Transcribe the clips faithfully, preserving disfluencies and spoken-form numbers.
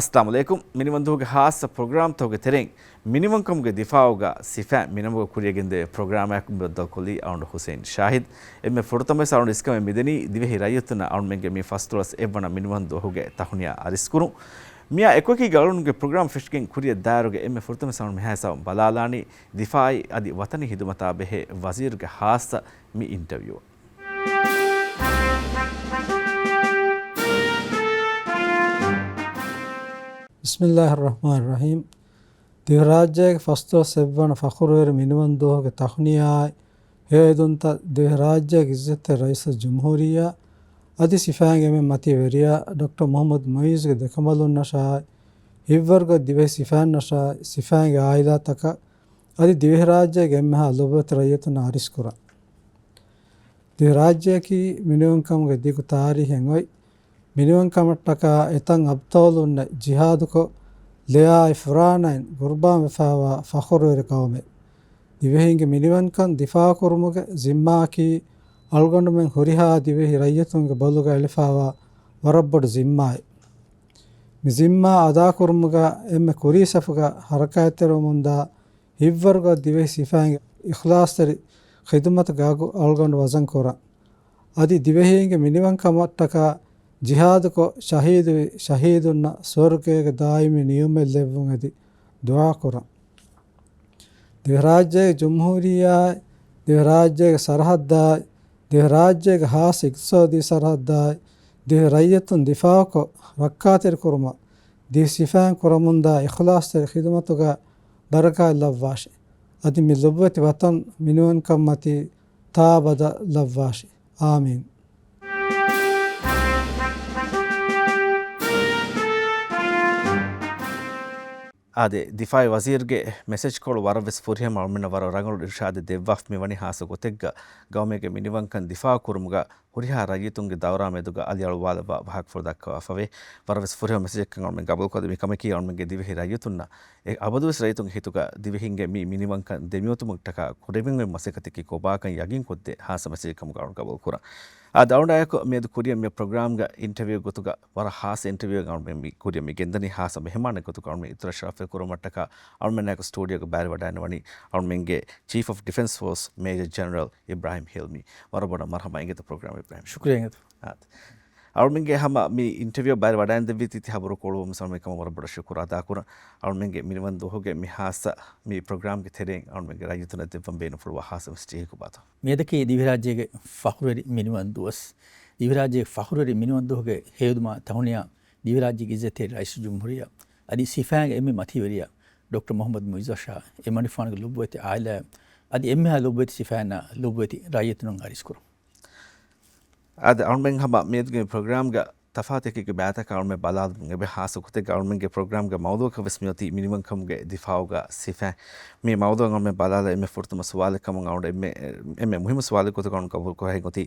އައްސަލާމު ޢަލައިކުމް. މިނިވަންދުވަހުގެ ހާއްސަ ޕްރޮގްރާމްތަކުގެ ތެރެއިން މިނިވަންކަމުގެ ދިފާއުގަ ސިފައިން މިނަމުގަ ކުރިޔަށް ގެންދެވޭ ޕްރޮގްރާމާއެކު ބައްދަލުކޮށްލީ އަޅުގަނޑު ޙުސައިން ޝާހިދު. އެންމެ ފުރަތަމަވެސް އަޅުގަނޑު އިސްކަމެއް މިދެނީ ދިވެހި ރައްޔިތުންނަށް އަޅުމެންގެ މި ފަސްދޮޅަސް އެއްވަނަ މިނިވަންދުވަހުގެ ތަހުނިޔާ އަރިސްކުރުން. މިއާ އެކުއެކީގަ އަޅުގަނޑުގެ ޕްރޮގްރާމް ފެށިގެން ކުރިޔަށް ދާއިރުގަ އެންމެ ފުރަތަމަވެސް އަޅުގަނޑު މިހާ ހިސާބުން ބަލާލާނީ ދިފާއީ އަދި ވަޠަނީ ޚިދުމަތާ ބެހޭ ވަޒީރުގެ ހާއްސަ މި އިންޓަވިއުއަށް. ބިސްމިއްލާހިއްރަޙްމާނިއްރަޙީމް. ދިވެހިރާއްޖޭގެ ފަސްދޮޅަސް އެއްވަނަ ފަޚުރުވެރި މިނިވަންދުވަހުގެ ތަހުނިޔާއާއި ހެޔޮއެދުންތައް ދިވެހިރާއްޖޭގެ ޢިއްޒަތްތެރި ރައީސުލްޖުމްހޫރިއްޔާ އަދި ސިފައިންގެ އެންމެ މަތީ ވެރިޔާ ޑޮކްޓަރ މުޙައްމަދު މުޢިއްޒުގެ ދެކަނބަލުންނަށާއި، ހިތްވަރުގަދަ ދިވެހި ސިފައިންނަށާއި، ސިފައިންގެ ޢާއިލާތަކަށް އަދި ދިވެހިރާއްޖޭގެ އެންމެހާ ލޮބުވެތި ރައްޔިތުންނަށް އަރިސްކުރަން. ދިވެހިރާއްޖެއަކީ މިނިވަންކަމުގެ ދިގު ތާރީޚެއް އޮތް، މިނިވަންކަމަށްޓަކާ އެތައް އަބްޠާލުންނަށް ޖިހާދުކޮށް، ލެޔާއި ފުރާނައިން ޤުރުބާންވެފައިވާ ފަޚުރުވެރި ޤައުމެއް. ދިވެހިންގެ މިނިވަންކަން ދިފާޢުކުރުމުގެ ޒިންމާއަކީ އަޅުގަނޑުމެން ހުރިހާ ދިވެހި ރައްޔިތުންގެ ބޮލުގަ އެޅިފައިވާ ވަރަށް ބޮޑު ޒިންމާއެއް. މި ޒިންމާ އަދާކުރުމުގަ އެންމެ ކުރީ ސަފުގަ ޙަރަކާތްތެރިވަމުންދާ ހިތްވަރުގަދަ ދިވެހި ސިފައިންގެ އިޚްލާޞްތެރި ޚިދުމަތުގެ އަގު އަޅުގަނޑު ވަޒަންކުރަން. އަދި ދިވެހީންގެ މިނިވަންކަމަށްޓަކާ ޖިހާދުކޮށް ޝަހީދުވި ޝަހީދުންނަށް ސުވަރުގޭގެ ދާއިމީ ނިޢުމަތް ލެއްވުން އެދި ދުޢާކުރަން. ދިވެހިރާއްޖޭގެ ޖުމްހޫރިއްޔާއާއި، ދިވެހިރާއްޖޭގެ ސަރަޙައްދާއި، ދިވެހިރާއްޖޭގެ ޚާއްޞަ އިޤްތިޞާދީ ސަރަޙައްދާއި، ދިވެހި ރައްޔިތުން ދިފާޢުކޮށް، ރައްކާތެރިކުރުމަށް ދިވެހި ސިފައިން ކުރަމުންދާ އިޚްލާޞްތެރި ޚިދުމަތުގަ ބަރަކާތް ލައްވާށި. އަދި މި ލޮބުވެތި ވަޠަން މިނިވަންކަންމަތީ ތާއަބަދަށް ލައްވާށި. އާމީން. އާދެ، ދިފާޢީ ވަޒީރުގެ މެސެޖްކޮޅު ވަރަށްވެސް ފުރިހަމަ، އަޅުމެންނަށް ވަރަށް ރަނގަޅު އިރުޝާދެއް ދެއްވާފަ. މިވަނީ ހާއްސަ ގޮތެއްގަ ގައުމެއްގެ މިނިވަންކަން ދިފާޢު ކުރުމުގަ ހުރިހާ ރައްޔިތުންގެ ދައުރާ މެދުގަ އަލިއަޅުވާލައްވާ ވާހަކަފުޅު ދައްކަވާފަވޭ. ވަރަށްވެސް ފުރިހަމަ މެސެޖެއްކަން އަޅުމެން ގަބޫލުކޮށްލަން. މިކަމަކީ އަޅުމެންގެ ދިވެހި ރައްޔިތުންނަށް އެ އަބަދުވެސް ރައްޔިތުންގެ ހިތުގަ ދިވެހިންގެ މި މިނިވަންކަން ދެމިއޮތުމަށްޓަކާ ކުރެވެން މަސައްކަތަކީ ކޮބާކަން ޔަގީންކޮށްދޭ ހާއްސަ މެސެޖެއް ކަމުގަ އަޅުން ގަބޫލުކުރަން. އާދެ، އަޅުގަނޑާއެކު މިއަދު ކުރިއަށް މި ޕްރޮގްރާމްގަ އިންޓަވިއު ގޮތުގަ ވަރަށް ހާއްސަ އިންޓަވިއުއެއް އަޅުމެން މި ކުރިއަށް މި ގެންދަނީ. ހާއްސަ މެހެމާނެއް ގޮތުގަ އަޅުމެން އިތުރަށް ޝަރަފްވެ ކުރުމަށްޓަކާ އަޅުމެންނާއެކު ސްޓޫޑިއޯގަ ބައިވެރިވަޑައިންނަވަނީ އަޅުމެންގެ ޗީފް އޮފް ޑިފެންސް ފޯސް މޭޖަރ ޖެނެރަލް އިބްރާހިމް ހިލްމީ. ވަރަށް ބޮޑަށް މަރްޙަބާ އިނގޭތަ ޕްރޮގްރާމް އިބްރާހިމް. ޝުކުރިއްޔާ އިނގޭތަ. އާދެ. އަޅުމެންގެ ހަމަ މި އިންޓަވިއު ބައިވެރިވަޑައިންދެއްވީ ތި ތި ހަބަރު ކޮޅުވުމަށް އަޅުމެން ކަމަށް ވަރަށް ބޮޑަށް ޝުކުރު އަދާކުރަން. އަޅުމެންގެ މިނިވަންދުވަހުގެ މި ހާއްސަ މި ޕްރޮގްރާމްގެ ތެރެއިން އަޅުމެންގެ ރައްޔިތުންނަށް ދެއްވަން ބޭނުންފުޅުވާ ހާއްސަ މެސެޖެއް ކޮބާތޯ؟ މިއަދަކީ ދިވެހިރާއްޖޭގެ ފަޚުރުވެރި މިނިވަންދުވަސް. ދިވެހިރާއްޖޭގެ ފަޚުރުވެރި މިނިވަންދުވަހުގެ ހެޔޮއެދުމާ ތަހުނިޔާ ދިވެހިރާއްޖޭގެ ޢިއްޒަތްތެރި ރައީސުލްޖުމްހޫރިއްޔާ އަދި ސިފައިންގެ އެންމެ މަތީވެރިޔާ ޑޮކްޓަރ މުޙައްމަދު މުޢިއްޒުއަށާ އެމަނިފާނުގެ ލޮބުވެތި ޢާއިލާއަށް އަދި އެންމެހާ ލޮބުވެތި ސިފައިންނާ ލޮބުވެތި ރައްޔިތުންނަށް އަރިސްކުރުން. އާދެ، އަޅުމެން ހަމަ މިއަދުގެ މި ޕްރޮގްރާމްގަ ތަފާތު އެކި ބައިތަކަށް އަޅުމެން ބަލާލަމުން އެބަ ހާއްސަ ގޮތެއްގަ އަޅުމެންގެ ޕްރޮގްރާމްގެ މައުޟޫޢަކަށް ވެސް މިއޮތީ މިނިވަންކަމުގެ ދިފާޢުގަ ސިފައިން. މި މައުޟޫޢަށް އަޅުމެން ބަލާލާ އެންމެ ފުރަތަމަ ސުވާލެއް ކަމުން އަޅުގަނޑު އެންމެ، އެންމެ މުހިއްމު ސުވާލެއް ގޮތުގަ އަޅުގަނޑު ގަބޫލުކުރަން އޮތީ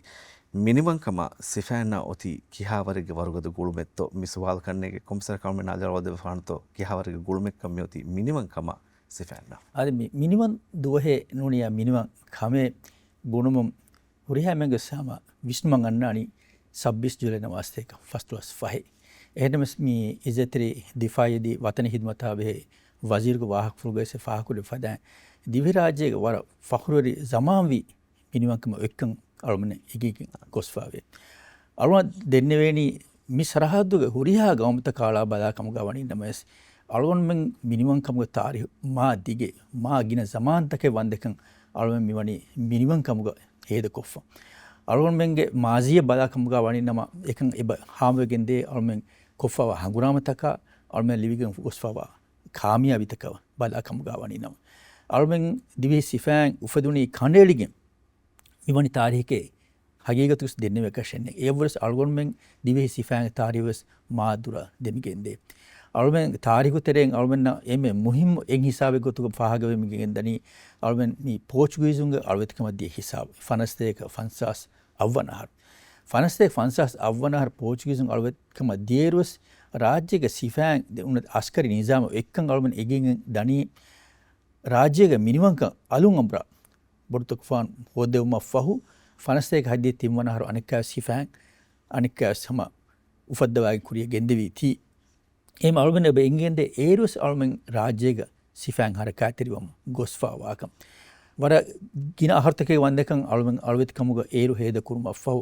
މިނިވަންކަމަށް ސިފައިންނަށް އޮތީ ކިހާވަރެއްގެ ވަރުގަދަ ގުޅުމެއްތޯ؟ މި ސުވާލު ކަންނޭނގެ ކޮންމެސް ސަރަކަށް އަޅުމެންނަށް އަލިއަޅުވާދެއްވާނެތޯ ކިހާވަރެއްގެ ގުޅުމެއްކަން މިއޮތީ މިނިވަންކަމަށް ސިފައިންނަށް؟ އަދި މި މިނިވަން ދުވަހެއް ނޫނިއްޔާ މިނިވަން ކަމެއް ބުނުމުން ހުރިހާ އެންމެންގެ ހަމަ ވިސްނުމަށް އަންނާނީ ސައްބީސް ޖުލައި ނަމާދުތަކަށް ފަސްދޮޅަސް ފަހެއް. އެހެންނަމަވެސް މި އިއްޒަތްތެރި ދިފާޢީ އަދި ވަޠަނީ ޚިދުމަތާ ބެހޭ ވަޒީރުގެ ވާހަކަފުޅުގައި ފާހަގަކުރެއްވި ފަދައިން، ދިވެހިރާއްޖޭގެ ވަރަށް ފަޚުރުވެރި ޒަމާންވީ މިނިވަންކަމަށް އޮތްކަން އަޅުމެން އެނގިގެން ގޮސްފައިވޭ. އަޅުގަނޑަށް ދެންނެވޭނީ މި ސަރަހައްދުގެ ހުރިހާ ގައުމުތަކާ އަޅާ ބަލާ ކަމުގަ ވަނީ ނަމަވެސް، އަޅުގަނޑުމެން މިނިވަންކަމުގެ ތާރީޚު މާ ދިގެ، މާ ގިނަ ޒަމާންތަކެއް ވަންދެކަން އަޅުމެން މިވަނީ މިނިވަންކަމުގަ ހޭދަކޮށްފަ. އަޅުގަނޑުމެންގެ މާޒީއަށް ބަލާ ކަމުގަ ވަނީ ނަމަ، އެކަން އެބަ ހާމަވެގެންދޭ އަޅުމެން ކޮށްފަވާ ހަނގުރާމަތަކާ، އަޅުމެން ލިބިގެން ގޮސްފަވާ ކާމިޔާބީތަކަށް ބަލާ ކަމުގަ ވަނީ ނަމަ. އަޅުމެން ދިވެހި ސިފައިން އުފެދުނީ ކަނޑައެޅިގެން މިވަނީ ތާރީޚެއް ހަގީގަތުވެސް ދެންނެވޭކަށެއް ނެތް. އެއަށްވުރެސް އަޅުގަނޑުމެން ދިވެހި ސިފައިންގެ ތާރީޚުވެސް މާ ދުރަށް ދެމިގެންދޭ. އަޅުމެން ތާރީޚު ތެރެއިން އަޅުމެންނަށް އެންމެ މުހިއްމު އެއް ހިސާބެއް ގޮތުގަ ފާހަގަވެމި ގެންދަނީ، އަޅުމެން މި ޕޯޗުގީޒުންގެ އަޅުވެތިކަމަށް ދިޔަ ހިސާބު. ފަނަސްތޭކަ ފަންސާސް އަށްވަނަ އަހަރު. ފަނަސްތޭކަ ފަންސާސް އަށްވަނަ އަހަރު ޕޯޗުގީޒުން އަޅުވެތިކަމަށް ދިޔައިރުވެސް، ރާއްޖޭގެ ސިފައިން ދެ-، އުނަ އަސްކަރީ ނިޒާމަށް އޮތްކަން އަޅުމެން އެނގިގެން ދަނީ، ރާއްޖޭގެ މިނިވަންކަން އަލުން އަނބުރާ ބޮޑުތަކުފާނު ހޯއްދެވުމަށްފަހު، ފަނަސްތޭކަ ހަތްދިހަ ތިންވަނަ އަހަރު އަނެއްކާވެސް ސިފައިން، އަނެއްކާވެސް ހަމަ އުފައްދަވާގެން ކުރިޔަށް ގެންދެވީތީ، އެހެން އަޅުމެން އެބަ އެނގޭނދެ އޭރުވެސް އަޅުމެން ރާއްޖޭގަ ސިފައިން ހަރަކާތްތެރިވަމުން ގޮސްފާވާކަން. ވަރަށް ގިނަ އަހަރުތަކެއް ވަންދެކަން އަޅުމެން އަޅުވެތިކަމުގަ އޭރު ހޭދަކުރުމަށްފަހު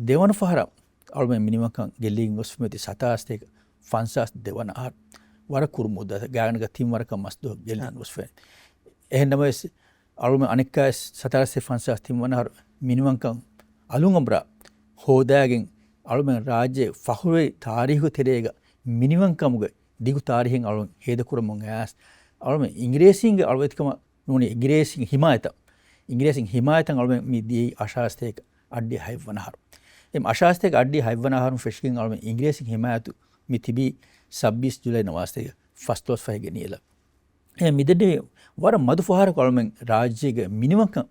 ދެވަނަ ފަހަރަށް އަޅުމެން މިނިވަންކަން ގެއްލިގެން ގޮސްފައި މިއޮތީ ސަތާރަސަތޭކަ ފަންސާސް ދެވަނަ އަހަރު. ވަރަށް ކުރު މުއްދަތަށް ގާތްގަނޑަކަށް ތިން ވަރަކަށް މަސްދުވަހު ގެއްލިގެން ގޮސްފައި. އެހެން ނަމަވެސް، އަޅުމެން އަނެއްކާވެސް ސަތާރަސަތޭކަ ފަންސާސް ތިން ވަނަ އަހަރު މިނިވަންކަން އަލުން އަނބުރާ ހޯދާގެން، އަޅުމެން ރާއްޖޭ ފަޚުރުވެރި ތާރީޚު ތެރޭގަ މިނިވަންކަމުގެ ދިގު ތާރީޚެއް އަޅުމެން ހޭދަކުރަމުން އައިސް، އަޅުމެން އިނގިރޭސީންގެ އަޅުވެތިކަމަށް ނޫނީ އިނގިރޭސީންގެ ހިމާޔަތަށް، އިނގިރޭސީން ހިމާޔަތަށް އަޅުމެން މި ދިޔައީ އަށާރަސަތޭކަ އަށްޑިހަ ހަތްވަނަ އަހަރު. އެ އަށާރަސަތޭކަ އަށްޑިހަ ހަތްވަނަ އަހަރުން ފެށިގެން އަޅުމެން އިނގިރޭސީން ހިމާޔަތު މި ތިބީ ސައްބީސް ޖުލައި ނަވާރަސަތޭކަ ފަސްދޮޅަސް ފަހެއްގެ ނިޔަލަށް. އެ މިދެންނެވި ވަރަށް މަދު ފަހަރަކު އަޅުމެން ރާއްޖޭގެ މިނިވަންކަން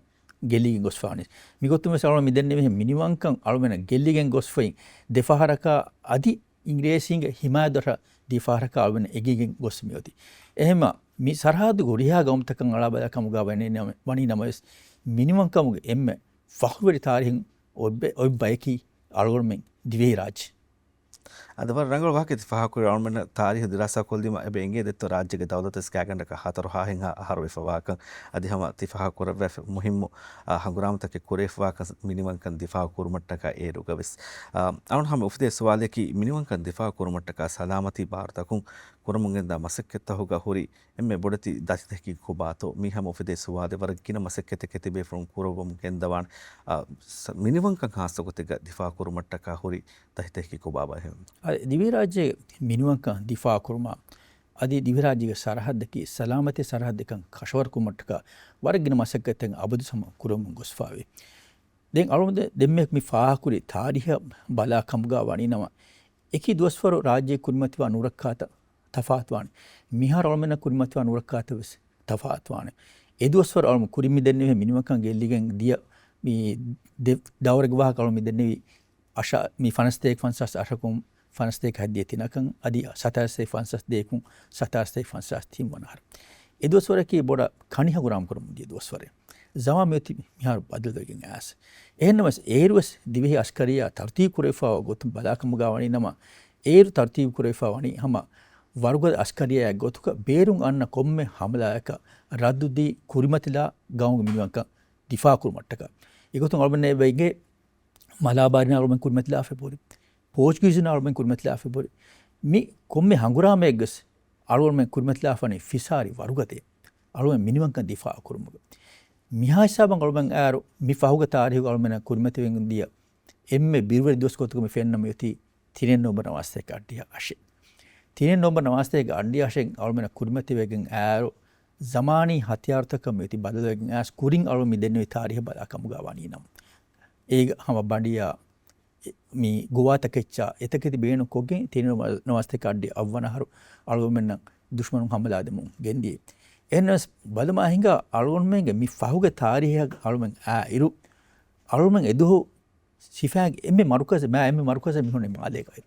ގެއްލިގެން ގޮސްފާނީ. މިގޮތުން ވެސް އަޅުމެން މިދެންނެވި މިނިވަންކަން އަޅުމެން ގެއްލިގެން ގޮސްފައި ދެފަހަރަކާ އަދި އިނގިރޭސީންގެ ހިމާޔަތުއަށް ދިފަހަރަކާ އަޅުމެން އެނގިގެން ގޮސް މިއޮތީ. އެހެންމަ މި ސަރަހައްދުގެ ހުރިހާ ގައުމުތަކަށް އަޅާބަލާ ކަމުގަ ވަނީ ނަމަ، ވަނީ ނަމަވެސް މިނިވަންކަމުގެ އެންމެ ފަޚުރުވެރި ތާރީޚުން އޮތް ބަ-، އޮތް ބަޔަކީ އަޅުގަނޑުމެން ދިވެހިރާއްޖެ. އަދި ވަރަށް ރަނގަޅު ވާހަކައެއް ތި ފާހަގަކުރި. އަޅުމެންނަށް ތާރީޚު ދިރާސާކޮށްލީމަ އެބަ އެނގޭ ދެއްތޯ ރާއްޖޭގެ ދައުލަތުވެސް ގާތްގަނޑަކަށް ހަތަރު ހާހެއްހާ އަހަރު ވެފަވާކަން. އަދި ހަމަ ތި ފާހަގަކުރައްވާފަ މުހިއްމު، އާ، ހަނގުރާމަތަކެއް ކުރެވިފަވާކަން މިނިވަންކަން ދިފާއު ކުރުމަށްޓަކާ އޭރުގަވެސް. އާ، އަޅުން ހަމަ އުފެދޭ ސުވާލަކީ މިނިވަންކަން ދިފާއު ކުރުމަށްޓަކާ ސަލާމަތީ ބާރުތަކުން ކުރަމުން ގެންދާ މަސައްކަތްތަކުގަ ހުރި އެންމެ ބޮޑެތި ދަތިތަކެއް ކޮބާތޯ؟ މީ ހަމަ އުފެދޭ ސުވާލެއް. ވަރަށް ގިނަ މަސައްކަތެއް ތިބޭފުޅުން ކުރައްވަމުން ގެންދަވާނެ. އާ، ސަ-، މިނިވަންކަން ހާއްސަގޮތެއްގަ ދިފާއު ކުރުމަށްޓަކާ ހުރި ދަތިތަކެއް ކޮބާބާ ހެން؟ އަދި ދިވެހިރާއްޖޭގެ މިނިވަންކަން ދިފާއު ކުރުމަށް، އަދި ދިވެހިރާއްޖޭގެ ސަރަހައްދަކީ ސަލާމަތީ ސަރަހައްދެއްކަން ކަށަވަރުކުރުމަށްޓަކާ ވަރަށް ގިނަ މަސައްކަތެއް އަބަދުސް ހަމަ ކުރަމުން ގޮސްފާވޭ. ދެން އަޅުގަނޑު ދެންމެ މި ފާހަގަކުރި ތާރީހަށް ބަލާ ކަމުގަ ވަނީ ނަމަ، އެކި ދުވަސްވަރު ރާއްޖޭ ކުރިމަތިވާ ނުރައްކާތައް ތަފާތުވާނެ. މިހާރު އަޅުމެންނަށް ކުރިމަތިވާ ނުރައްކާތައް ވެސް ތަފާތުވާނެ. އެ ދުވަސްވަރު އަޅުމެން ކުރިން މި ދެންނެވި މިނިވަންކަން ގެއްލިގެން ދިޔަ މި ދެ ދައުރެއްގެ ވާހަކަ އަޅުމެން މި ދެންނެވި އަށާ-، މި ފަނަސްތޭކަ ފަންސާސް އަށަކުން ފަނަސްތޭކަ ހަތްދިހަ ތިނަކަށް އަދި ސަތާރަސްތޭކަ ފަންސާސް ދޭކުން ސަތާރަސްތޭކަ ފަންސާސް ތިން ވަނަ އަހަރު. އެ ދުވަސްވަރަކީ ބޮޑަށް ކަނި ހަނގުރާމަ ކުރަމުން ދިޔަ ދުވަސްވަރެއް. ޒަމާން މިއޮތީ މިހާރު ބަދަލުވެގެން އައިސް. އެހެންނަމަވެސް އޭރުވެސް ދިވެހި އަސްކަރިއްޔާ ތަރުތީބު ކުރެވިފައިވާ ގޮތުން ބަލާކަމުގަ ވަނީ ނަމަ، އޭރު ތަރުތީބު ކުރެވިފައި ވަނީ ހަމަ ވަރުގަދަ އަސްކަރިއްޔާއެއް ގޮތުގަ ބޭރުން އަންނަ ކޮންމެ ހަމަލާއަކަށް ރައްދުދީ ކުރިމަތިލާ ގައުމުގެ މިނިވަންކަން ދިފާއު ކުރުމަށްޓަކާ. އެގޮތުން އަޅުމެންނަށް އެބަ އެނގޭ މަލާބާރުން އަޅުމެން ކުރިމަތިލާފަ އެބަހުރި. ޕޯޗުގީޒުން އަޅުމެން ކުރިމަތިލާފަ އެބަހުރި. މި ކޮންމެ ހަނގުރާމައެއްގަސް އަޅުމެން ކުރިމަތިލާފަނީ ފިސާރި ވަރުގަދައެއް. އަޅުމެން މިނިވަންކަން ދިފާއު ކުރުމުގަ. މިހާ ހިސާބަށް އަޅުމެން އައިރު މި ފަހުގެ ތާރީހުގަ އަޅުމެންނަށް ކުރިމަތިވެގެން ދިޔަ އެންމެ ބިރުވެރި ދުވަސް ގޮތުގަ މި ފެންނަ މިއޮތީ ތިނެއް ނޮވެމްބަރު ނަވާރަސަތޭކަ އަށްޑިހަ އަށެއް. ތިނެއް ނޮވެމްބަރު ނަވާރަސަތޭކަ އަށްޑިހަ އަށެއް އަޅުމެންނަށް ކުރިމަތިވެގެން އައިރު ޒަމާނީ ހަތިޔާރުތަކަށް މިއޮތީ ބަދަލުވެގެން އައިސް ކުރިން އަޅުމެން މި ދެންނެވި ތާރީހަށް ބަލާ ކަމުގަ ވަނީ ނަމަ. އޭގަ ހަމަ ބަނޑިޔާ މި ގޮވާތަކެއްޗާ އެތަކެތި ބޭނުން ކޮށްގެން ތިނެއް ނޮވެމްބަރު ނަވާރަސަތޭކަ އަށްޑިހަ އަށްވަނަ އަހަރު އަޅުގަނޑުމެންނަށް ދުޝްމަނުން ހަމަލާ ދެމުން ގެންދިޔަ. އެހެންނަމަވެސް ބަލަމާ ހިނގާ އަޅުގަނޑުމެންގެ މި ފަހުގެ ތާރީހަށް އަޅުމެން އައިއިރު، އަޅުމެން އެދުވަހު ސިފައިންގެ އެންމެ މަރުކަޒެއް، މާ އެންމެ މަރުކަޒެއް މި ހުންނަ މާލޭގައި.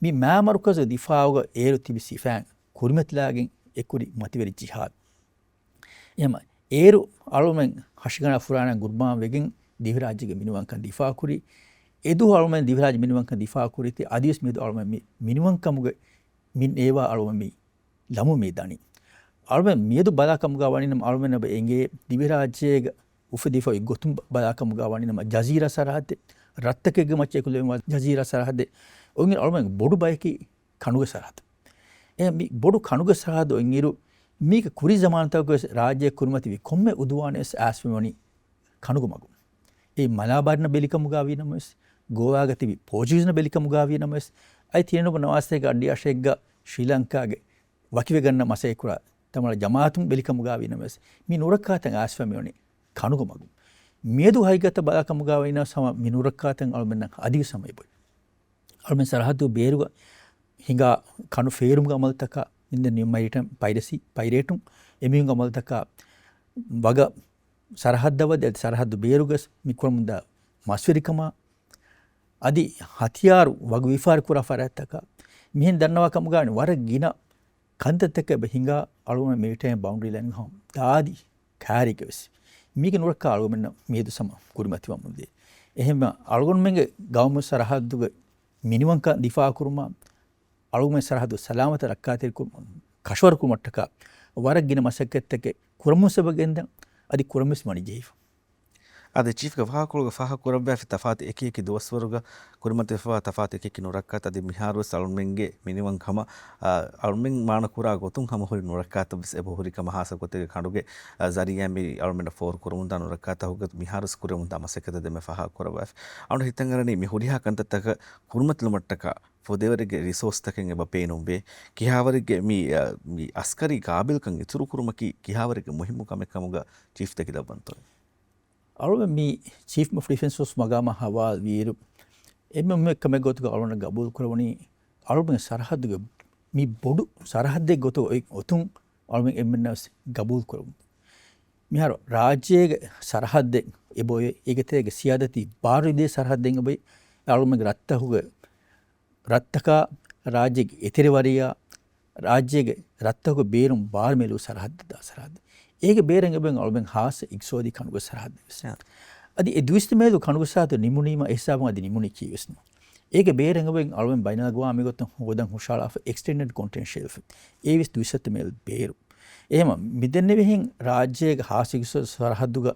މި މާ މަރުކަޒު ދިފާއުގަ އޭރު ތިބި ސިފައިން ކުރިމަތިލާގެން އެކުރި މަތިވެރި ޖިހާދު. އެހެންމަ އޭރު އަޅުމެން ހަށިގަނޑާ ފުރާނަ ގުރުބާން ވެގެން ދިވެހިރާއްޖޭގެ މިނިވަންކަން ދިފާއުކުރި. އެދުވަހު އަޅުމެން ދިވެހިރާއްޖެ މިނިވަންކަން ދިފާއުކުރީތީ އަދިވެސް މިއަދު އަޅުމެން މި މިނިވަންކަމުގެ މިން އޭވާ އަޅުމެން މި ލަމު މީ ދަނީ. އަޅުމެން މިއަދު ބަލާ ކަމުގަ ވަނީ ނަމަ އަޅުމެން އެބަ އެނގޭ ދިވެހިރާއްޖޭގަ އުފެދިފަ އޮތް ގޮތުން ބަ-، ބަލާ ކަމުގަ ވަނީ ނަމަ ޖަޒީރާ ސަރަހައްދެއް، ރަށްތަކެއްގެ މައްޗަށް އެކުލެވުން ޖަޒީރާ ސަރަހައްދެއް އޮތް އަޅުމެން ބޮޑު ބަޔަކީ ކަނުގެ ސަރަހައްދު. އެ މި ބޮޑު ކަނުގެ ސަރަހައްދު އޮތްއިރު މީގެ ކުރީ ޒަމާންތަކުގަވެސް ރާއްޖެ ކުރިމަތިވި ކޮންމެ އުދުވާނެއް ވެސް އައިސްފަ މިވަނީ ކަނުގެ މަގުން. އެ މަލާބާރުންނަށް ބެލިކަމުގަ ވީ ނަމަވެސް، ގޯވާގަ ތިބި ޕޯޗުގީޒުންނަށް ބެލިކަމުގަ ވީ ނަމަވެސް، އަދި ތިނެއް ނޮވެމްބަރު ނަވާރަސަތޭކަ އަށްޑިހަ އަށެއްގަ ޝްރީލަންކާގެ ވަކިވެގަންނަ މަސައްކަތްކުރާ ތަމަ ޖަމާއަތުން ބެލިކަމުގަ ވީ ނަމަވެސް، މި ނުރައްކާތައް އައިސްފަ މިވަނީ ކަނުގެ މަގުން. މިއަދު ހަގީގަތަށް ބަލާ ކަމުގަ ވީ ނަމަވެސް ހަމަ މި ނުރައްކާތައް އަޅުމެންނަށް އަދިވެސް ހަމަ އެބައޮތް. އަޅުމެން ސަރަހައްދު ބޭރުގަ ހިނގާ ކަނު ފޭރުމުގެ އަމަލުތަކާ، އިން ދަ ނިއު މެރިޓައިމް ޕައިރެސީ، ޕައިރޭޓުން، އެމީހުންގެ އަމަލުތަކާ، ވަގަށް ސަރަހައްދަށް ވަދެ އަދި ސަރަހައްދު ބޭރުގަސް މި ކުރަމުންދާ މަސްވެރިކަމާ، އަދި ހަތިޔާރު ވަގު ވިޔަފާރި ކުރާ ފަރާތްތަކާ، މިހެން ދަންނަވާ ކަމުގަ ވަނީ ވަރަށް ގިނަ ކަންތައްތަކެއް އެބަ ހިނގާ އަޅުގަނޑު މެރިޓައިމް ބައުންޑަރީ ލައިން ހަމަ ދާދި ކާރީގެ ވެސް. މީގެ ނުރައްކާ އަޅުގަނޑުމެންނަށް މިއަދު ހަމަ ކުރިމަތިވަމުންދޭ. އެހެންވެ އަޅުގަނޑުމެންގެ ގައުމު ސަރަހައްދުގެ މިނިވަންކަން ދިފާއު ކުރުމަށް އަޅުގަނޑުމެން ސަރަހައްދު ސަލާމަތަށް ރައްކާތެރިކުރުމަށް، ކަށަވަރުކުރުމަށްޓަކާ ވަރަށް ގިނަ މަސައްކަތްތަކެއް ކުރަމުން ސަބަބު ގެންދަން، އަދި ކުރަމުންވެސް ވަނީ ޖެހިފަ. އަދި ޗީފްގެ ފާހަގަކޮޅުގަ ފާހަގަކުރައްވާފި ތަފާތު އެކި އެކި ދުވަސްވަރުގަ ކުރިމަތިވެފައިވާ ތަފާތު އެކި އެކި ނުރައްކާތައް އަދި މިހާރުވެސް އަޅުމެންގެ މިނިވަން ހަމަ، އަ، އަޅުމެން މާނަ ކުރާ ގޮތުން ހަމަ ހުރި ނުރައްކާތައްވެސް އެބަހުރި ކަމަށް ހާއްސަ ގޮތެއްގެ ކަނޑުގެ، އަ، ޒަރީއާ މި އަޅުމެންނަށް ފޯރު ކުރަމުންދާ ނުރައްކާތަކުގެ މިހާރުވެސް ކުރެވެމުންދާ މަސައްކަތަށް ދެންމެ ފާހަގަ ކުރައްވާފި. އަޅުގަނޑު ހިތަށް އަރަނީ މި ހުރިހާ ކަންތައްތަކަށް ކުރިމަތިލުމަށްޓަކާ ފުދޭވަރެއްގެ ރިސޯސްތަކެއް އެބަ ބޭނުންވޭ. ކިހާވަރެއްގެ މި، އަ، މި އަސްކަރީ ގާބިލްކަން އިތުރުކުރުމަކީ ކިހާވަރެއްގެ މުހިއްމު ކަމެއް ކަމުގަ ޗީފް ދެކިލައްވަންތޯ؟ އަޅުގަނޑު މި ޗީފް އޮފް ޑިފެންސް ފޯސް މަގާމާ ހަވާލު ވީއިރު، އެންމެ މުހިއްމު ކަމެއް ގޮތުގަ އަޅުގަނޑު ގަބޫލު ކުރެވުނީ، އަޅުގަނޑު ސަރަހައްދުގެ މި ބޮޑު ސަރަހައްދެއް ގޮތުގަ އޮތް އޮތުން އަޅުގަނޑު އެންމެންނަށް ވެސް ގަބޫލު ކުރެވުން. މިހާރު ރާއްޖޭގެ ސަރަހައްދެއް އެބައޮތް، އޭގެ ތެރޭގަ ސިޔާދަތީ ބާރު ދޭ ސަރަހައްދެއް އެބައޮތް، އަޅުގަނޑުގެ ރަށްތަކުގެ ރަށްތަކާ ރާއްޖޭގެ އެތެރެވަރިޔާ، ރާއްޖޭގެ ރަށްތަކުގެ ބޭރުން ބާރު މޭލު ސަރަހައްދަށް ދާ ސަރަހައްދެއް. އޭގެ ބޭރަށް އެބައޮތް އަޅުމެން ހާއްސަ އިގްތިސޯދީ ކަނޑުގެ ސަރަހައްދެއް ވެސް. އާ. އަދި އެ ދުއިސައްތަ މޭލު ކަނޑުގެ ސަރަހައްދު ނިމުނީމަ އެ ހިސާބުން އަދި ނިމުނީ ކީއްވެސް ނޫން. އޭގެ ބޭރަށް އެބައޮތް އަޅުމެން ބައިނަލްއަގްވާމީ ގޮތުން ހޯދަން ހުށަހަޅާފަ އެކްސްޓެންޑެޑް ކޮންޓިނެންޓް ޝެލްފް. އެއީވެސް ދުއިސައްތަ މޭލު ބޭރު. އެހެންވީމަ މިދެންނެވިހެން ރާއްޖޭގެ ހާއްސަ އިގްތިސޯދީ ސަރަހައްދުގަ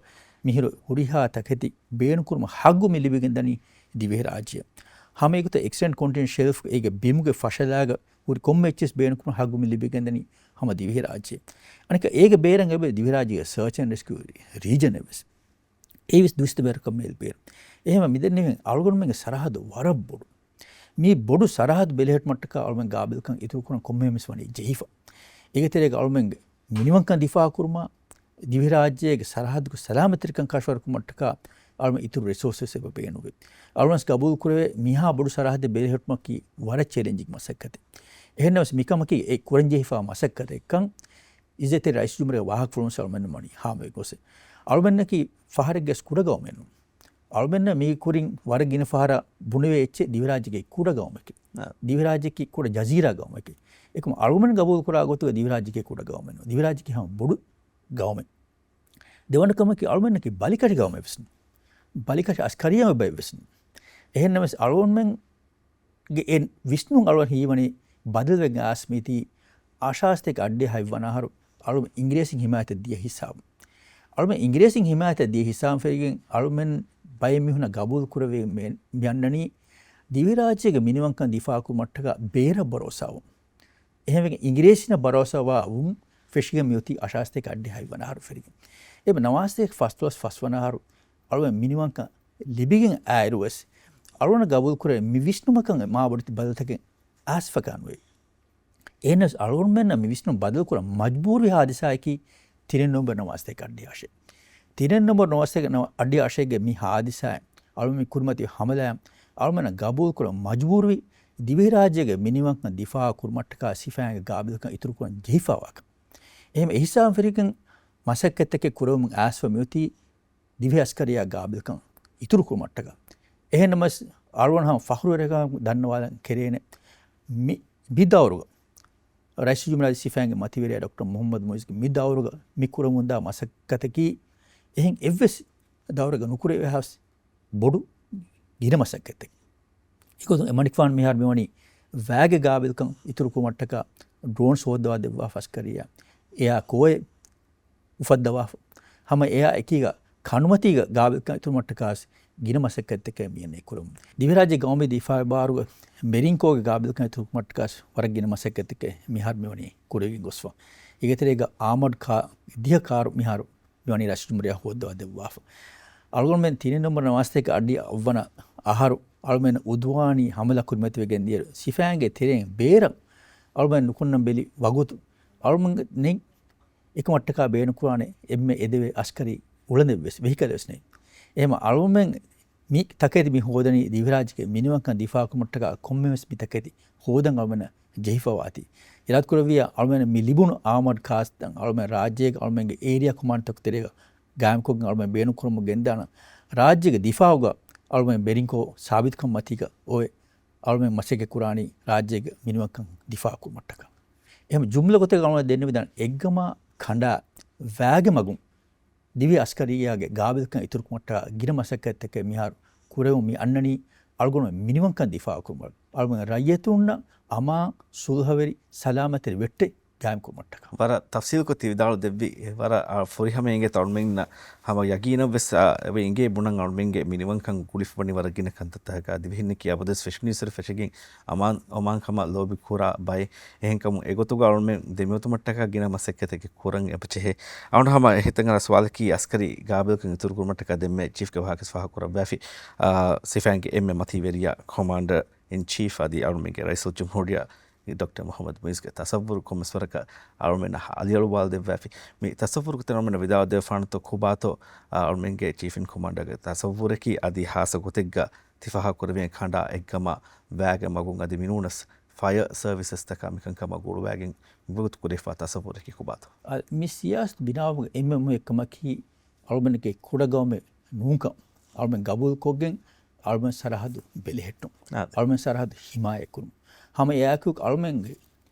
މިހިރު ހުރިހާ ތަކެތި ބޭނުންކުރުމަށް ހައްގު މި ލިބިގެންދަނީ ދިވެހިރާއްޖެއަށް. ހަމައެގޮތަށް އެކްސްޓެންޑް ކޮންޓިނެންޓް ޝެލްފް އޭގެ ބިމުގެ ފަށަލާގަ ހުރި ކޮންމެ އެއްޗެއް ބޭނުންކުރުމަށް ހައްގު މި ލިބިގެންދަނީ ހަމަ ދިވެހިރާއްޖެއަށް. އަނެއްކާ އޭގެ ބޭރަށް އެބައޮތް ދިވެހިރާއްޖޭގެ ސަރޗް އެންޑް ރެސްކިއު ރީޖަނެއް ވެސް. އެއީވެސް ދުއިސައްތަ ބޭރަކަށް މޭލު ބޭރު. އެހެންވީމަ މިދެންނެވިހެން އަޅުގަނޑުމެންގެ ސަރަހައްދު ވަރަށް ބޮޑު. މި ބޮޑު ސަރަހައްދު ބެލެހެއްޓުމަށްޓަކާ އަޅުމެން ގާބިލްކަން އިތުރުކުރަން ކޮންމެހެންވެސް ވަނީ ޖެހިފަ. އޭގެ ތެރޭގަ އަޅުމެންގެ މިނިވަންކަން ދިފާއުކުރުމާ، ދިވެހިރާއްޖޭގެ ސަރަހައްދުގެ ސަލާމަތްތެރިކަން ކަށަވަރުކުރުމަށްޓަކާ އަޅުމެން އިތުރު ރިސޯސަސް އެބަ ބޭނުންވޭ. އަޅުގަނޑުވެސް ގަބޫލު ކުރެވޭ މިހާ ބޮޑު ސަރަހައްދެއް ބެލެހެއްޓުމަކީ ވަރަށް ޗެލެންޖިންގ މަސައްކަތެއް. އެހެންނަމަވެސް މިކަމަކީ އެ ކުރަންޖެހިފާ މަސައްކަތެއްކަން އިއްޒަތްތެރި ރައީސުލްޖުމްހޫރިއްޔާ ވާހަކަފުޅުން އަޅުމެންނަށް ވަނީ ހާމަވެ ގޮސް. އަޅުމެންނަކީ ފަހަރެއްގެ ކުޑަ ގައުމެއް ނޫން. އަޅުމެންނަށް މީގެ ކުރިން ވަރަށް ގިނަ ފަހަރަށް ބުނެވޭ އެއްޗެއް ދިވެހިރާއްޖޭގެ ކުޑަ ގައުމެކޭ. އާ. ދިވެހިރާއްޖެއަކީ ކުޑަ ޖަޒީރާ ގައުމެކޭ. އެކަމަ އަޅުގަނޑު ގަބޫލުކުރާ ގޮތުގަ ދިވެހިރާއްޖެއަކީ ކުޑަ ގައުމެއް ނޫން. ދިވެހިރާއްޖެއަކީ ހަމަ ބޮޑު ގައުމެއް. ދެވަނަ ކަމަކީ އަޅުމެންނަކީ ބަލިކަށި ގައުމެއް ވެސް ނޫން. ބަލިކަށި އަސްކަރިއްޔާ ބައެއް ވެސް ނޫން. އެހެންނަމަވެސް އަޅުގަނޑުމެން ގެ އެ ވިސްނުން އަޅުގަނޑަށް ހީވަނީ ބަދަލުވެގެން އައިސް މީތީ އަށާސީތޭކަ އަށްޑިހަ ހަތްވަނަ އަހަރު އަޅުމެން އިނގިރޭސިން ހިމާޔަތެއް ދިޔަ ހިސާބުން. އަޅުމެން އިނގިރޭސިން ހިމާޔަތެއް ދިޔަ ހިސާބުން ފެށިގެން އަޅުމެން ބައެއް މީހުންނަށް ގަބޫލު ކުރެވޭ މި، މި އަންނަނީ ދިވެހިރާއްޖޭގެ މިނިވަންކަން ދިފާއުކުރުމަށްޓަކާ ބޭރަށް ބަރޯސާވުން. އެހެންވެގެން އިނގިރޭސިންނަށް ބަރޯސާވާ ވުން ފެށިގެން މިއޮތީ އަށާސީތޭކަ އަށްޑިހަ ހަތްވަނަ އަހަރު ފެށިގެން. އެ ނަވާސީތޭކަ ފަސްދޮޅަސް ފަސްވަނަ އަހަރު އަޅުމެން މިނިވަންކަން ލިބިގެން އައިއިރުވެސް، އަޅުގަނޑަށް ގަބޫލުކުރެވޭ މި ވިސްނުމަކަށް މާ ބޮޑެތި ބަދަލުތަކެއް އައިސްފަކާނުވޭ. އެހެނަސް އަޅުގަނޑުމެންނަށް މި ވިސްނުން ބަދަލުކުރަން މަޖްބޫރުވި ހާދިސާއަކީ ތިނެއް ނޮވެމްބަރު ނަވާސީތޭކަ އަށްޑިހަ އަށެއް. ތިނެއް ނޮވެމްބަރު ނަވާސީތޭކަ އަށްޑިހަ އަށެއްގެ މި ހާދިސާއިން އަޅުމެން ކުރިމަތި ހަމަލާއިން އަޅުމެންނަށް ގަބޫލުކުރަން މަޖްބޫރުވި ދިވެހިރާއްޖޭގެ މިނިވަންކަން ދިފާއު ކުރުމަށްޓަކާ ސިފައިންގެ ގާބިލްކަން އިތުރުކުރަން ޖެހިފައިވާކަން. އެހެން އެހިސާބުން ފެށިގެން މަސައްކަތްތަކެއް ކުރެވެމުން އައިސްފަ މިއޮތީ ދިވެހި އަސްކަރިއްޔާ ގާބިލްކަން އިތުރުކުރުމަށްޓަކާ. އެހެންނަމަވެސް އަޅުގަނޑު ހަމަ ފަޚުރުވެރިކަމުން ދަންނަވާލަން ކެރޭނެ މި، މި ދައުރުގަ ރައީސުލްޖުމްހޫރިއްޔާ ސިފައިންގެ މަތިވެރިޔާ ޑޮކްޓަރ މުޙައްމަދު މުޢިއްޒުގެ މި ދައުރުގަ މި ކުރަމުންދާ މަސައްކަތަކީ އެހެން އެއްވެސް ދައުރެއްގަ ނުކުރެވޭހާވެސް ބޮޑު ގިނަ މަސައްކަތެއް. އެގޮތުން އެމަނިކުފާނު މިހާރު މިވަނީ ވައިގެ ގާބިލްކަން އިތުރުކުރުމަށްޓަކާ ޑްރޯންސް ހޯއްދަވާ ދެއްވާފަ އަސްކަރިއްޔާ އެއާ ކޯއެއް އުފައްދަވާފަ. ހަމަ އެއާ އެކީގަ ކަނޑުމަތީގަ ގާބިލްކަން އިތުރުމަށްޓަކާސް ގިނަ މަސައްކަތްތަކެއް މިއަންނަ ކުރަމުން. ދިވެހިރާއްޖޭ ގައުމީ ދިފާއި ބާރުގަ މެރިން ކޯގެ ގާބިލްކަން އިތުރުކުރުމަށްޓަކާސް ވަރަށް ގިނަ މަސައްކަތްތަކެއް މިހާރު މިވަނީ ކުރެވިގެން ގޮސްފަ. އޭގެ ތެރޭގަ އާމަޑް ކާ، ދިހަ ކާރު މިހާރު މިވަނީ ރައީސުލްޖުމްހޫރިއްޔާ ހޯއްދަވާ ދެއްވާފަ. އަޅުގަނޑުމެން ތިނެއް ނަމްބަރު ނަވާސީތޭކަ އަށްޑިހަ އަށްވަނަ އަހަރު އަޅުމެން އުދުވާނީ ހަމަލާ ކުރިމަތިވެގެން ދިޔައިރު ސިފައިންގެ ތެރެއިން ބޭރަށް އަޅުމެން ނުކުންނަން ބެލި ވަގުތު އަޅުމެން ނެތް އެކަމަށްޓަކާ ބޭނުންކުރާނެ އެންމެ އެދެވޭ އަސްކަރީ އުޅަނދެއްވެސް، ވެހިކަލެއްވެސް ނެތް. އެހެން އަޅުމެން މި ތަކެތި މި ހޯދަނީ ދިވެހިރާއްޖޭގެ މިނިވަންކަން ދިފާއުކުރުމަށްޓަކާ ކޮންމެވެސް މި ތަކެތި ހޯދަން އަޅުމެންނަށް ޖެހިފަވާތީ. އިރާދަކުރެއްވިއްޔާ އަޅުމެން މި ލިބުނު އާމަޑް ކާސްތައް އަޅުމެން ރާއްޖޭގެ އަޅުމެންގެ އޭރިއާ ކޮމާންޑްތަކުގެ ތެރޭގަ ގާއިމްކޮށްގެން އަޅުމެން ބޭނުންކުރަމުން ގެންދާނަން. ރާއްޖޭގެ ދިފާއުގަ އަޅުމެން މެރިން ކޯ ސާބިތުކަން މަތީގަ އޮވެ އަޅުމެން މަސައްކަތް ކުރާނީ ރާއްޖޭގެ މިނިވަންކަން ދިފާއު ކުރުމަށްޓަކާ. އެހެން ޖުމްލަ ގޮތެއް އަޅުގަނޑު ދެންނެވިދާނެ އެއްގަމާ ކަނޑާ ވައިގެ މަގުން ދިވެހި އަސްކަރިއްޔާގެ ގާބިލްކަން އިތުރުކުރުމަށްޓަކާ ގިނަ މަސައްކަތްތަކެއް މިހާރު ކުރެވުން މި އަންނަނީ. އަޅުގަނޑުމެން މިނިވަންކަން ދިފާއުކުރުމަށް، އަޅުގަނޑު ރައްޔިތުންނަށް އަމާން، ސުލްހަވެރި، ސަލާމަތްތެރި ވެއްޓެއް ގާއިމްކުރުމަށްޓަކާ. ވަރަށް ތަފްސީލްކޮށް ތި ވިދާޅު ދެއްވި، ވަރަށް، އާ، ފުރިހަމައިން އިނގޭތޯ އަޅުމެންނަށް ހަމަ ޔަގީނަށްވެސް، އާ، އެބަ އިނގޭ ބުނަން އަޅުމެންގެ މިނިވަންކަން ގުޅިފަވަނީ ވަރަށް ގިނަ ކަންތައްތަކަކާ. ދިވެހިންނަކީ އަބަދުވެސް ފެށުނީއްސުރެ ފެށިގެން އަމާން، އަމާންކަމަށް ލޯބި ކުރާ ބައެއް. އެހެންކަމުން އެގޮތުގަ އަޅުމެން ދެމިއޮތުމަށްޓަކާ ގިނަ މަސައްކަތެއް ކުރަން އެބަ ޖެހޭ. އަޅުގަނޑު ހަމަ އެހެންތަން އަރާ ސުވާލަކީ އަސްކަރީ ގާބިލްކަން އިތުރުކުރުމަށްޓަކާ ދެންމެ ޗީފްގެ ވާހަކަ ފާހަގަކުރައްވާފި، އާ، ސިފައިންގެ އެންމެ މަތީވެރިޔާ ކޮމާންޑަރ އިން ޗީފް އަދި އަޅުމެންގެ ރައީސުލްޖުމްހޫރިއްޔާ ޑޮކްޓަރ މުހައްމަދު މުއިއްޒުގެ ތަސައްވުރު ކޮންމެސް ވަރަކަށް އަޅުމެންނަށް އަލިއަޅުވާލަދެއްވާފި. މި ތަސައްވުރުގެ ތެރެއިން އަޅުމެންނަށް ވިދާޅުދެއްވާނެތޯ ކޮބާތޯ، އާ، އަޅުމެންގެ ޗީފް އިން ކޮމާންޑަރގެ ތަސައްވުރަކީ އަދި ހާއްސަ ގޮތެއްގަ ތި ފާހަގަކުރެވޭނެ ކަނޑާ އެއްގަމާ ވައިގެ މަގުން އަދި މިނޫނަސް ފަޔަރ ސަރވިސަސްތަކާ މިކަންކަމާ ގުޅުވައިގެން ވަގުތު ކުރެވިފާ ތަސައްވުރަކީ ކޮބާތޯ؟ އަ، މި ސިޔާސަތު ބިނާވުމުގެ އެންމެ މުހިއް ކަމަކީ އަޅުމެންގެ ކުޑަ ގައުމެއް ނޫންކަން އަޅުމެން ގަބޫލުކޮށްގެން އަޅުމެން ސަރަހައްދު ބެލެހެއްޓުން. އާދެ. އަޅުމެން ސަރަހައްދު ހިމާޔަތްކުރުން. ހަމަ އެއާއެކު އަޅުމެންގެ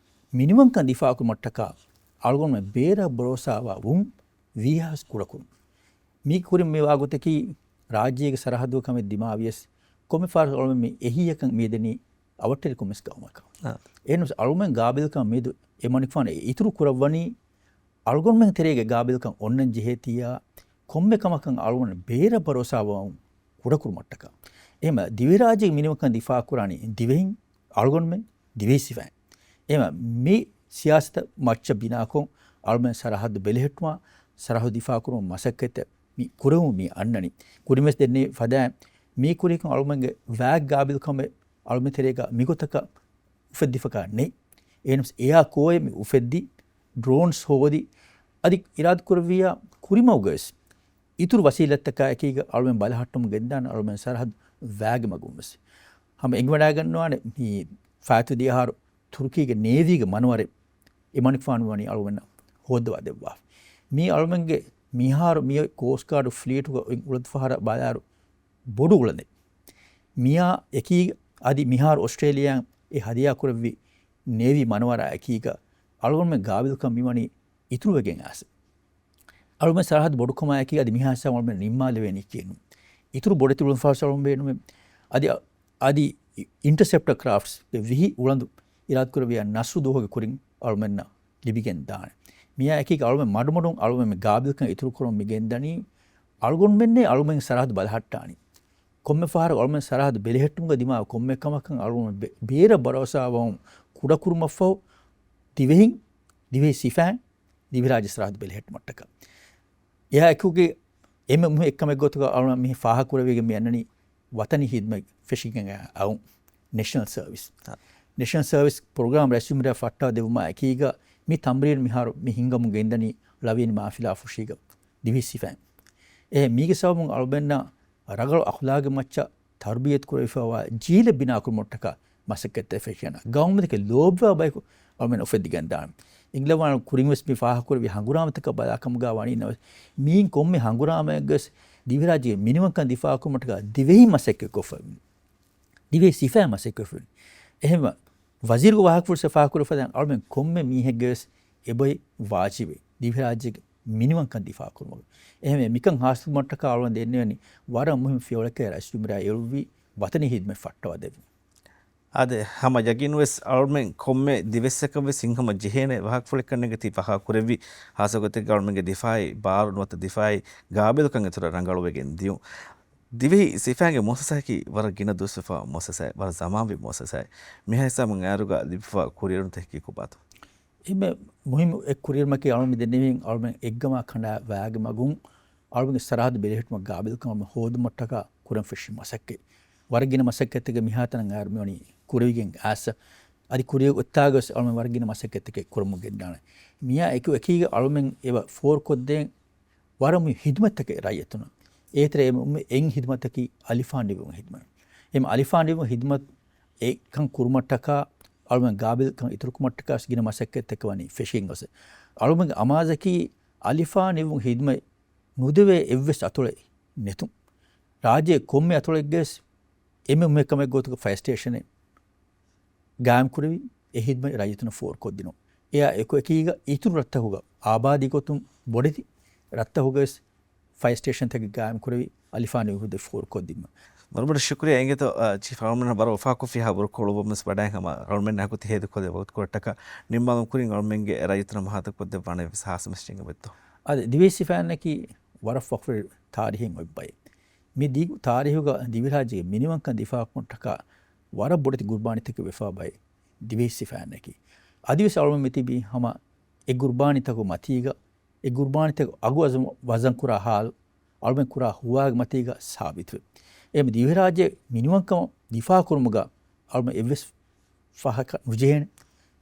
މިނިވަންކަން ދިފާއުކުރުމަށްޓަކާ އަޅުގަނޑުމެން ބޭރަށް ބަރޯސާވާ ވުން ވީހާވެސް ކުޑަކުރުން. މީގެ ކުރިން މިވާގޮތަކީ ރާއްޖޭގެ ސަރަހައްދުގެ ކަމެއް ދިމާވިޔަސް، ކޮންމެ ފަހަރަކު އަޅުމެން މި އެހީއަކަށް މިއެދެނީ އަވަށްޓެރިކޮށް މިސް ގައުމަކަށް. އާ. އެހެންވެސް އަޅުމެން ގާބިލްކަން މިއަދު އެމަނިކުފާނު އެ އިތުރު ކުރައްވަނީ އަޅުގަނޑުމެން ތެރޭގެ ގާބިލްކަން އޮންނަން ޖެހޭތީއާ، ކޮންމެ ކަމަކަށް އަޅުގަނޑު ބޭރަށް ބަރޯސާވާ ކުޑަކުރުމަށްޓަކާ. އެހެން ދިވެހިރާއްޖޭގެ މިނިވަންކަން ދިފާއުކުރާނީ ދިވެހިން، އަޅުގަނޑުމެން، ދިވެހި ސިފައިން. އެހެން މި ސިޔާސަތަށް މައްޗަށް ބިނާކޮށް، އަޅުމެން ސަރަހައްދު ބެލެހެއްޓުމާ، ސަރަހައްދު ދިފާއުކުރުމަށް މަސައްކަތްތައް މި ކުރެވުން މި އަންނަނީ. ކުރިންވެސް ދެންނެވި ފަދައިން މީ ކުރިކޮށް އަޅުމެންގެ ވާގް ގާބިލްކަމެއް އަޅުމެން ތެރޭގަ މިގޮތަކަށް އުފެއްދިފަކާ ނެތް. އެހެނަސް އެއާ ކޯއެއް މި އުފެއްދި، ޑްރޯންސް ހޯދި، އަދި އިރާދަކުރެއްވިއްޔާ ކުރިމަގުގަވެސް އިތުރު ވަސީލަތްތަކާ އެކީގަ އަޅުމެން ބަލަހައްޓަމުން ގެންދާނެ އަޅުމެން ސަރަހައްދު ވާގެ މަގުންވެސް. ހަމަ އެނގިވަޑައިގަންނަވާނެ މި ފާތު ދިޔަހާރު ތުރުކީގެ ނޭވީގެ މަނުވަރެއް އެމަނިކުފާނު ވަނީ އަޅުގަނޑަށް ހޯއްދަވާ ދެއްވާފަ. މީ އަޅުމެންގެ މިހާރު މި ކޯސްޓް ގާޑް ފްލީޓުގަ އުޅަނދު ފަހަރަށް ބަލާއިރު ބޮޑު އުޅަނދެއް. މިއާ އެކީ އަދި މިހާރު އޮސްޓްރޭލިޔާ އެ ހަދިޔާ ކުރެއްވި ނޭވީ މަނުވަރާ އެކީގަ އަޅުގަނޑުމެން ގާބިލްކަން މިވަނީ އިތުރުވެގެން އައިސް. އަޅުމެން ސަރަހައްދު ބޮޑުކަމާއެކީ އަދި މިހާ ހިސާބުން އަޅުމެން ނިންމާލެވޭނީ ކިޔެއްނު. އިތުރު ބޮޑެތި އުޅަނދު ފަހަރު އަޅުމެން ބޭނުމޭ. އަދި، އަދި އިންޓަސެޕްޓަ ކްރާފްޓްސް ވިހި އުޅަނދު އިރާދަކުރެއްވިޔާ ނަސްރު ދުވަހުގެ ކުރިން އަޅުމެންނަށް ލިބިގެން ދާނެ. މިއާ އެކީގަ އަޅުމެން މަޑުމަޑުން އަޅުމެން މި ގާބިލްކަން އިތުރުކުރަމުން މި ގެންދަނީ، އަޅުގަނޑުމެންނޭ އަޅުމެން ސަރަހައްދު ބަލަހައްޓާނީ. ކޮންމެ ފަހަރަކު އަޅުމެން ސަރަހައްދު ބެލެހެއްޓުމުގަ ދިމާވި ކޮންމެ ކަމަކަށް އަޅުގަނޑު ބޭ-، ބޭރަށް ބަރޯސާވަމުން ކުޑަކުރުމަށްފަހު ދިވެހިން، ދިވެހި ސިފައިން، ދިވެހިރާއްޖެ ސަރަހައްދު ބެލެހެއްޓުމަށްޓަކާ. އެއާ އެކުގެ އެންމެ މުހި އެއްކަމެއް ގޮތުގަ އަޅުގަނޑު މި ފާހަގަކުރެވިގެން މި އަންނަނީ ވަތަނީ ހިދްމަތް ފެށިގެން އައުން، ނެޝަނަލް ސަރވިސް. އާ. ނެޝަނަލް ސަރވިސް ޕްރޮގްރާމް ރައީސްޖުމްހޫރިއްޔާ ފައްޓަވަ ދެއްވުމާ އެކީގަ މި ތަމްރީން މިހާރު މި ހިންގަމުން ގެންދަނީ ޅަވިޔަނި މާފިލާ ފުށީގަ ދިވެހި ސިފައިން. އެހެން މީގެ ސަބަބުން އަޅުމެންނަށް ރަނގަޅު އަޚްލާގެއް މައްޗަށް ތަރުބިޔަތު ކުރެވިފައިވާ ޖީލެއް ބިނާކުރުމަށްޓަކާ މަސައްކަތްތައް ފެށިގެން ގައުމުތަކެއް ލޯބިވާ ބަޔަކު އަޅުމެން އުފެއްދިގެން ދާނެ. އިނގިލަވާން ކުރިންވެސް މި ފާހަގަކުރެއްވި ހަނގުރާމަތަކަށް ބަލާކަމުގަ ވަނީ ނަމަވެސް، މީން ކޮންމެ ހަނގުރާމައެއްގަސް ދިވެހިރާއްޖޭގެ މިނިވަންކަން ދިފާއުކުރުމަށްޓަކާ ދިވެހި މަސައްކަތް ކޮށްފަ، ދިވެހި ސިފައި މަސައްކަތް ކޮށްފަ. އެހެންވެ، ވަޒީރުގެ ވާހަކަފުޅު ސަފާކުރެފަދަ އަޅުމެން ކޮންމެ މީހެއްގެވެސް އެބައި ވާޖިބެއް ދިވެހިރާއްޖޭގެ މިނިވަންކަން ދިފާއުކުރުމަށް. އެހެންވެ، މިކަން ހާސިލްކުރުމަށްޓަކާ އަޅުގަނޑު ދެންނެވެނީ ވަރަށް މުހިންމު ފިޔަވަޅެކޭ ރައީސްޖުމްހޫރިއްޔާ އެޅުއްވި ވަތަނީ ހިދްމަތް ފައްޓަވަދެވިން. އާދެ، ހަމަ ޔަގީނުވެސް އަޅުމެން ކޮންމެ ދިވެއްސަކަށްވެސް ހިންގަމަށް ޖެހޭނެ ވާހަކަފުޅެއްކަން ނެގެތީ ފާހަގަކުރެއްވި، ހާއްސަ ގޮތެއްގަ އަޅުމެންގެ ދިފާއީ ބާރު ނުވަތަ ދިފާއީ ގާބިލްކަން އިތުރަށް ރަނގަޅުވެގެން ދިޔުން. ދިވެހި ސިފައިންގެ މުއައްސަސާއަކީ ވަރަށް ގިނަ ދުވަސްވެފަ މުއައްސަސާއެއް، ވަރަށް ޒަމާންވި މުއައްސަސާއެއް. މިހާ ހިސާބުން އައިރުގަ ލިބިފަ ކުރިއެރުންތަކަކީ ކޮބާތޯ؟ އެންމެ މުހިއްމު އެއް ކުރިއެރުމަކީ އަޅުމެން ދެންނެވިން އަޅުމެން އެއްގަމާ ކަނޑާ ވާގެ މަގުން އަޅުމެންގެ ސަރަހައްދު ބެލެހެއްޓުމަށް ގާބިލްކަން ހޯދުމަށްޓަކާ ކުރަން ފެށި މަސައްކަތް. ވަރަށް ގިނަ މަސައްކަތްތަކެއް މިހާތަނަށް އައިރު މިވަނީ ކުރެވިގެން އައިސް. އަދި ކުރިއަށް އޮތާގަސް އަޅުމެން ވަރަށް ގިނަ މަސައްކަތްތަކެއް ކުރަމުން ގެންދާނެ. މިއާ އެކު އެކީގަ އަޅުމެން އެބަ ފޯރުކޮށްދޭން ވަރަށް މުހި ހިދުމަތްތަކެއް ރައްޔިތުންނަށް. އޭތެރޭ އެންމެ އެން ހިދުމަތަކީ އަލިފާން ނިވުން ހިދުމަތް. އެންމެ އަލިފާން ނިވުން ހިދުމަތް އެކަން ކުރުމަށްޓަކާ، އަޅުމެން ގާބިލްކަން އިތުރުކުމަށްޓަކާ ގިނަ މަސައްކަތްތަކެއް ވަނީ ފެށިގެން ގޮސް. އަޅުމެންގެ އަމާޒަކީ އަލިފާން ނިވުން ހިދުމަތް ނުދެވޭ އެއްވެސް އަތޮޅެއް ނެތުން. ރާއްޖޭ ކޮންމެ އަތޮޅެއްގަސް އެންމެ މުހިއްމު ކަމެއް ގޮތުގަ ފަޔަރ ސްޓޭޝަނެއް ގާއިމް ކުރެވި، އެ ހިދުމަތް ރައްޔިތުންނަށް ފޯރު ކޮށްދިނުން. އެއާ އެކު އެކީގަ އިތުރު ރަށްތަކުގަ އާބާދީ ގޮތުން ބޮޑެތި ރަށްތަކުގަސް ފަޔަރ ސްޓޭޝަންތަކެއް ގާއިމް ކުރެވި، އަލިފާން ނިވުން ހިދުމަތް ފޯރު ކޮށްދިނުން. ވަރަށް ބޮޑަށް ޝުކުރިއްޔާ. އިނގޭތޯ، އަ، ޗީފް، އަޅުމެންނަށް ވަރަށް އުފާކޮށްފި ހާ ބުރުކޮޅު އޮވަމެސް ވަޑައިން ހަމަ އަޅުމެންނަށް އަކުތި ހޭދަކޮށްލެއްވި ވަގުތުކޮޅަށްޓަކާ ނިންމާލުން ކުރިން އަޅުމެންގެ ރައްޔިތުންނަށް މަހާތަކު ކޮށްދެއްވާނެ ވެސް ހާސް މެސެޖެއް އެބައްތޯ. އަދި ދިވެހި ސިފައިންނަކީ ވަރަށް ފަޚުރު ތާރީހެއް އޮތް ބައެއް. މި ދިގު ތާރީހުގަ ދިވެހިރާއްޖޭގެ މިނިވަންކަން ދިފާކުރުމަށްޓަކާ ވަރަށް ބޮޑެތި ގުރުބާނީތަކެއް ވެފާ ބައެއް ދިވެހި ސިފައިންނަކީ. އަދިވެސް އަޅުމެން މިތިބީ ހަމަ އެ ގުރުބާނީތަކުގެ މަތީގަ، އެ ގުރުބާނީތަކު އަގު ވަޒަން، ވަޒަންކުރާ ހާލު، އަޅުމެން ކުރާ ހުވާގެ މަތީގަ ސާބިތުވެ. އެހެން ދިވެހިރާއްޖެ މިނިވަންކަމަށް ދިފާކުރުމުގަ އަޅުމެން އެއްވެސް ފަހަކަށް ނުޖެހޭނެ.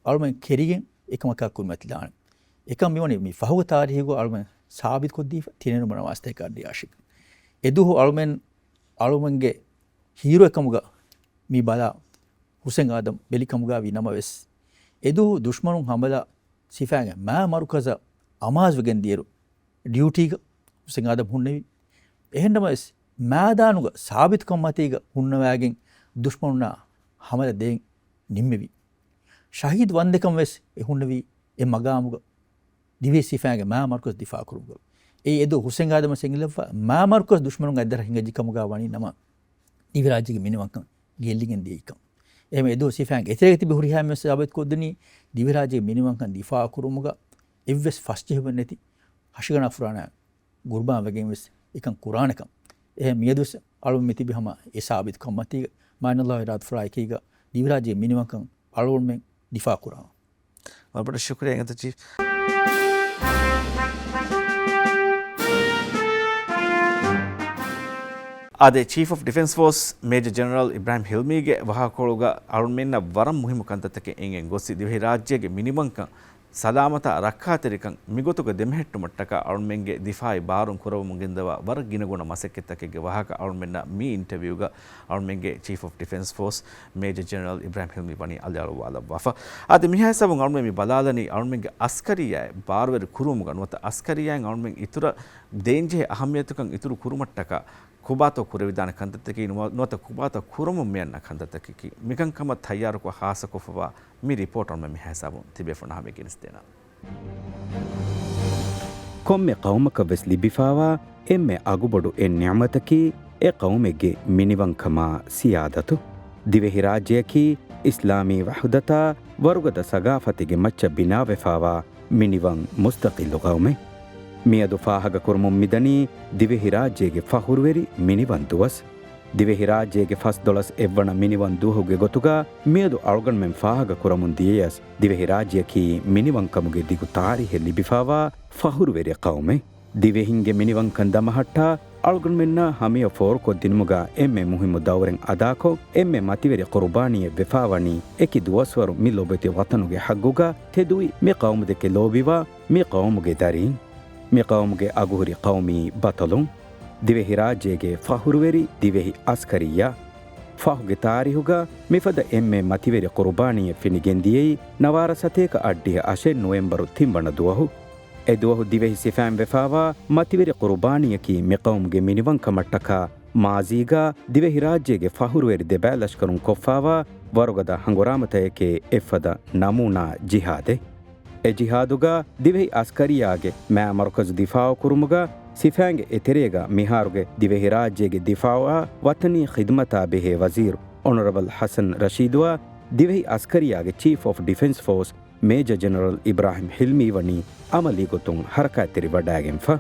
އަޅުމެން ކެރިގެން އެކަމަކާ ކުރިމަތިލާނެ. އެކަން މިވަނީ މި ފަހުގެ ތާރީހުގަ އަޅުމެން ސާބިތުކޮށްދީފަ ތިނެނު ބަނަވާސްތަކާ އައްޑި އާށިގަ. އެދުވަހު އަޅުމެން، އަޅުމެންގެ ހީރޯއެއްކަމުގަ މި ބަލާ ހުސެން އާދަމް ބެލިކަމުގަ ވީ ނަމަވެސް، އެދުވަހު ދުޝްމަނުން ހަމަލާ ސިފައިންގެ މާ މަރުކަޒަށް އަމާޒުވެގެން ދިޔައިރު، ޑިއުޓީގަ ހުސެން އާދަމް ހުންނެވި. އެހެންނަމަވެސް، މައިދާނުގަ ސާބިތުކަން މަތީގަ ހުންނަވައިގެން ދުޝްމަނުންނާ ހަމަލަ ދޭން ނިންމެވި. ޝަހީދު ވަންދެކަން ވެސް އެ ހުންނެވީ އެ މަގާމުގަ ދިވެހި ސިފައިންގެ މާ މަރުކަޒު ދިފާކުރުމުގަ. އެއީ އެދު ހުސެން އާދަމަށް އެނގިލައްވާ މާ މަރުކަޒު ދުޝްމަނުންގެ އަތްދަށަށް ހިނގައްޖި ކަމުގަ ވަނީ ނަމަ، ދިވެހިރާއްޖޭގެ މިނިވަންކަން ގެއްލިގެން ދިޔައީކަން. އެހެން އެދު ސިފައިންގެ އެތެރޭގަ ތިބި ހުރިހާ މީހުން ސާބިތުކޮށްދިނީ، ދިވެހިރާއްޖޭގެ މިނިވަންކަން ދިފާކުރުމުގަ އެއްވެސް ފަސްޖެހުމެއް ނެތި، ހަށިގަނޑާ ފުރާނަ ގުރުބާން ވެގެން ވެސް އެކަން ކުރާނެކަން. އެހެން މިއަދުވެސް އަޅުން މިތިބި ހަމަ އެ ސާބިތުކަން މަތީގަ، މާތް ﷲ އިރާދަފުޅާ އެކީގަ، ދިވެހިރާއްޖޭގެ މިނިވަންކަން އަޅުގަނޑުމެން ދިފާކުރާނަން. ވަރަށް ބޮޑަށް ޝުކުރިއްޔާ އިނގޭތޯ ޗީފް. އާދެ، ޗީފް އޮފް ޑިފެންސް ފޯސް މޭޖަ ޖެނެރަލް އިބްރާހިމް ހިލްމީގެ ވާހަކަކޮޅުގަ އަޅުންމެންނަށް ވަރަށް މުހިއްމު ކަންތައްތަކެއް އެނގެން ގޮއްސި، ދިވެހިރާއްޖޭގެ މިނިވަންކަން، ސަލާމަތާ ރައްކާތެރިކަން މިގޮތުގަ ދެމެހެއްޓުމަށްޓަކާ އަޅުންމެންގެ ދިފާއީ ބާރުން ކުރައްވަމުން ގެންދަވާ ވަރަށް ގިނަގުނަ މަސައްކަތްތަކެއްގެ ވާހަކަ އަޅުންމެންނަށް މި އިންޓަވިއުގަ އަޅުންމެންގެ ޗީފް އޮފް ޑިފެންސް ފޯސް މޭޖަ ޖެނެރަލް އިބްރާހިމް ހިލްމީ ވަނީ އަލިއަޅުވާލައްވާފަ. އާދެ، މިހާ ހިސާބުން އަޅުންމެން މި ބަލާލަނީ އަޅުންމެންގެ އަސްކަރިއްޔާއެއް ބާރުވެރި ކުރުވުމުގަ ނުވަތަ އަސްކަރިއްޔާއިން އަޅުންމެން އިތުރަށް ދޭންޖެހޭ އަހައްމިޔަތުކަން އިތުރު ކުރުމަށްޓަކާ ކޮބާތޯ ކުރެވިދާނެ ކަންތައްތަކީ ނުވަ-، ނުވަތަ ކޮބާތޯ ކުރަމުން މިއަންނަ ކަންތައްތަކަކީ، މިކަންކަމަށް ތައްޔާރުކޮށް ހާއްސަކޮށްފަވާ މި ރިޕޯޓް އަޅުންމެން މިހާ ހިސާބުން ތިބޭފުޅުންނާ ހަމަޔަށް ގެނެސްދޭނަން. ކޮންމެ ޤައުމަކަށް ވެސް ލިބިފާވާ އެންމެ އަގުބޮޑު އެއް ނިޢުމަތަކީ އެ ޤައުމެއްގެ މިނިވަންކަމާ ސިޔާދަތު. ދިވެހިރާއްޖެއަކީ އިސްލާމީ ވަޙުދަތާ ވަރުގަދަ ސަގާފަތެއްގެ މައްޗަށް ބިނާވެފާވާ މިނިވަން މުސްތަޤިއްލު ޤައުމެއް. މިއަދު ފާހަގަކުރަމުން މިދަނީ ދިވެހިރާއްޖޭގެ ފަޚުރުވެރި މިނިވަން ދުވަސް. ދިވެހިރާއްޖޭގެ ފަސްދޮޅަސް އެއްވަނަ މިނިވަން ދުވަހުގެ ގޮތުގަ މިއަދު އަޅުގަނޑުމެން ފާހަގަ ކުރަމުން ދިޔަޔަސް، ދިވެހިރާއްޖެއަކީ މިނިވަންކަމުގެ ދިގު ތާރީހެއް ލިބިފާވާ ފަޚުރުވެރި ޤައުމެއް. ދިވެހިންގެ މިނިވަންކަން ދަމަހައްޓާ، އަޅުގަނޑުމެންނާ ހަމަޔަށް ފޯރުކޮށްދިނުމުގަ އެންމެ މުހިއްމު ދައުރެއް އަދާކޮށް، އެންމެ މަތިވެރި ޤުރުބާނީއެއް ވެފާވަނީ، އެކި ދުވަސްވަރު މި ލޮބުވެތި ވަޠަނުގެ ޙައްގުގަ ތެދުވި މި ޤައުމުދެކެ ލޯބިވާ މި ޤައުމުގެ ދަރީން. މި ޤައުމުގެ އަގުހުރި ޤައުމީ ބަޠަލުން. ދިވެހިރާއްޖޭގެ ފަޚުރުވެރި ދިވެހި އަސްކަރިއްޔާ. ފަހުގެ ތާރީހުގަ މިފަދަ އެންމެ މަތިވެރި ޤުރުބާނީއެއް ފެނިގެންދިޔައީ ނަވާރަ ސަތޭކަ އައްޑިހަ އަށެއް ނޮވެމްބަރު ތިންވަނަ ދުވަހު. އެ ދުވަހު ދިވެހި ސިފައިން ވެފާވާ މަތިވެރި ޤުރުބާނީއަކީ މި ޤައުމުގެ މިނިވަންކަމަށްޓަކާ މާޒީގަ ދިވެހިރާއްޖޭގެ ފަޚުރުވެރި ދެބައި ލަޝްކަރުން ކޮށްފާވާ ވަރުގަދަ ހަނގުރާމަތަކެކޭ އެއްފަދަ ނަމޫނާ ޖިހާދެއް. އެ ޖިހާދުގަ ދިވެހި އަސްކަރިއްޔާގެ މާ މަރުކަޒު ދިފާޢު ކުރުމުގަ ސިފައިންގެ އެތެރޭގަ މިހާރުގެ ދިވެހިރާއްޖޭގެ ދިފާޢާ ވަޠަނީ ޚިދުމަތާ ބެހޭ ވަޒީރު އޮނަރަބަލް ޙަސަން ރަޝީދުއާ ދިވެހި އަސްކަރިއްޔާގެ ޗީފް އޮފް ޑިފެންސް ފޯސް މޭޖަ ޖެނެރަލް އިބްރާހިމް ހިލްމީ ވަނީ ޢަމަލީ ގޮތުން ޙަރަކާތްތެރިވަޑައިގެންފަ.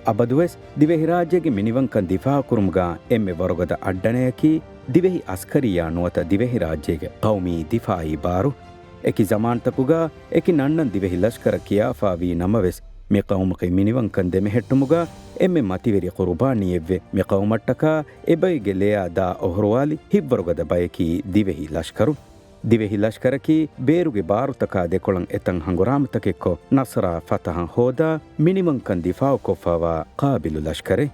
އަބަދުވެސް ދިވެހިރާއްޖޭގެ މިނިވަންކަން ދިފާޢުކުރުމުގަ އެންމެ ވަރުގަދަ އައްޑަނައަކީ ދިވެހި އަސްކަރިއްޔާ ނުވަތަ ދިވެހިރާއްޖޭގެ ޤައުމީ ދިފާޢީ ބާރު. އެކި ޒަމާންތަކުގަ އެކި ނަންނަން ދިވެހި ލަޝްކަރަށް ކިޔާފާވީ ނަމަވެސް، މި ޤައުމުގެ މިނިވަންކަން ދެމެހެއްޓުމުގަ އެންމެ މަތިވެރި ޤުރުބާނީއެއްވެ، މި ޤައުމަށްޓަކާ އެބައެއްގެ ލެޔާ ދާ އޮހޮރުވާލި ހިތްވަރުގަދަ ބަޔަކީ ދިވެހި ލަޝްކަރު. ދިވެހި ލަޝްކަރަކީ ބޭރުގެ ބާރުތަކާ ދެކޮޅަށް އެތަން ހަނގުރާމަތަކެއްކޮށް، ނަޞްރާ ފަތަޙަށް ހޯދާ، މިނިވަންކަން ދިފާޢުކޮށްފާވާ ޤާބިލު ލަޝްކަރެއް.